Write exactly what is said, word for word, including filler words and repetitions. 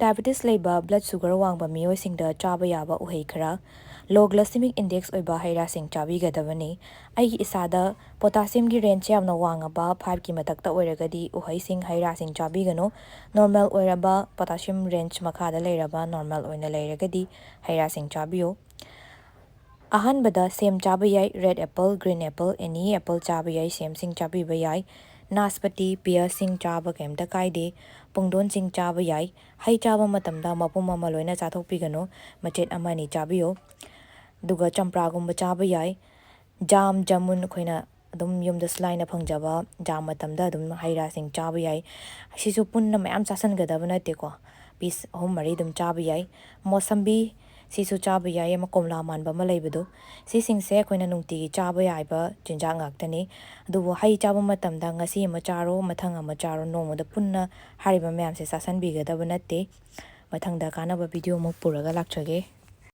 Diabetes ꯂꯩꯕ, blood sugar ꯋꯥꯡꯕ ꯃꯤꯑꯣꯏꯁꯤꯡꯗ ꯆꯥꯕ ꯌꯥꯕ ꯎꯍꯩ ꯈꯔ꯫ ꯂꯣ ꯒ꯭ꯂꯥꯏꯁꯦꯃꯤꯛ ꯏꯟꯗꯦꯛꯁ ꯑꯣꯏꯕ ꯍꯩ ꯔꯥꯁꯤꯡ ꯆꯥꯕꯤꯒꯗꯕꯅꯤ꯫ ꯑꯩꯒꯤ ꯏꯁꯥꯗ ꯄꯣꯇꯥꯁꯤꯌꯝꯒꯤ ꯔꯦꯟꯖ ꯌꯥꯝꯅ ꯋꯥꯡꯉꯕ, ꯐꯥꯏꯚꯀꯤ ꯃꯊꯛꯇ ꯑꯣꯏꯔꯒꯗꯤ ꯎꯍꯩꯁꯤꯡ, ꯍꯩ ꯔꯥꯁꯤꯡ ꯆꯥꯕꯤꯒꯅꯨ꯫ ꯅꯣꯔꯃꯦꯜ ꯑꯣꯏꯔꯕ, ꯄꯣꯇꯥꯁꯤꯌꯝ ꯔꯦꯟꯖ ꯃꯈꯥꯗ ꯂꯩꯔꯕ, ꯅꯣꯔꯃꯦꯜ ꯑꯣꯏꯅ ꯂꯩꯔꯒꯗꯤ ꯍꯩ ꯔꯥꯁꯤꯡ ꯆꯥꯕꯤꯌꯨ꯫ ꯑꯍꯥꯟꯕꯗ ꯁꯦꯝ ꯆꯥꯕ ꯌꯥꯏ, ꯔꯦꯗ ꯑꯦꯄꯜ, ꯒ꯭ꯔꯤꯟ ꯑꯦꯄꯜ, ꯑꯦꯅꯤ ꯑꯦꯄꯜ ꯆꯥꯕ ꯌꯥꯏ, ꯁꯦꯝꯁꯤꯡ ꯆꯥꯕꯤꯕ ꯌꯥꯏ꯫ ꯅꯥꯁꯄꯇꯤ, ꯄꯤꯌꯔꯁꯤꯡ ꯆꯥꯕ ꯀꯩꯝꯇ ꯀꯥꯏꯗꯦ꯫ ꯄꯨꯡꯗꯣꯟꯁꯤꯡ ꯆꯥꯕ ꯌꯥꯏ꯫ ꯍꯩ ꯆꯥꯕ ꯃꯇꯝꯗ ꯃꯄꯨꯝ ꯑꯃ ꯂꯣꯏꯅ ꯆꯥꯊꯣꯛꯄꯤꯒꯅꯨ, ꯃꯆꯦꯠ ꯑꯃ ꯑꯅꯤ ꯆꯥꯕꯤꯌꯨ꯫ ꯑꯗꯨꯒ ꯆꯝꯄ꯭ꯔꯥꯒꯨꯝꯕ ꯆꯥꯕ ꯌꯥꯏ꯫ ꯖꯥꯝ, ꯖꯥꯃꯨꯟ, ꯑꯩꯈꯣꯏꯅ ꯑꯗꯨꯝ ꯌꯨꯝꯗꯁꯨ ꯂꯥꯏꯅ ꯐꯪꯖꯕ ꯖꯥꯝ ꯃꯇꯝꯗ ꯑꯗꯨꯝ ꯍꯩ ꯔꯥꯁꯤꯡ ꯆꯥꯕ ꯌꯥꯏ꯫ ꯁꯤꯁꯨ ꯄꯨꯟꯅ ꯃꯌꯥꯝ ꯆꯥꯁꯤꯟꯒꯗꯕ ꯅꯠꯇꯦꯀꯣ, ꯄꯤꯁ ꯑꯍꯨꯝ ꯃꯔꯤ ꯑꯗꯨꯝ ꯆꯥꯕ ꯌꯥꯏ꯫ ꯃꯣꯁꯝꯕꯤ, ꯁꯤꯁꯨ ꯆꯥꯕ ꯌꯥꯏ, ꯑꯃ ꯀꯣꯝꯂꯥ ꯃꯥꯟꯕ ꯑꯃ ꯂꯩꯕꯗꯣ꯫ ꯁꯤꯁꯤꯡꯁꯦ ꯑꯩꯈꯣꯏꯅ ꯅꯨꯡꯇꯤꯒꯤ ꯆꯥꯕ ꯌꯥꯏꯕ ꯆꯤꯟꯖꯥꯛ ꯉꯥꯛꯇꯅꯤ꯫ ꯑꯗꯨꯕꯨ ꯍꯩ ꯆꯥꯕ ꯃꯇꯝꯗ ꯉꯁꯤ ꯑꯃ ꯆꯥꯔꯣ, ꯃꯊꯪ ꯑꯃ ꯆꯥꯔꯣ, ꯅꯣꯡꯃꯗ ꯄꯨꯟꯅ ꯍꯥꯏꯔꯤꯕ ꯃꯌꯥꯝꯁꯦ ꯆꯥꯁꯤꯟꯕꯤꯒꯗꯕ ꯅꯠꯇꯦ꯫ ꯃꯊꯪꯗ ꯀꯥꯟꯅꯕ ꯚꯤꯗꯤꯑꯣ ꯑꯃꯨꯛ ꯄꯨꯔꯒ ꯂꯥꯛꯆꯒꯦ꯫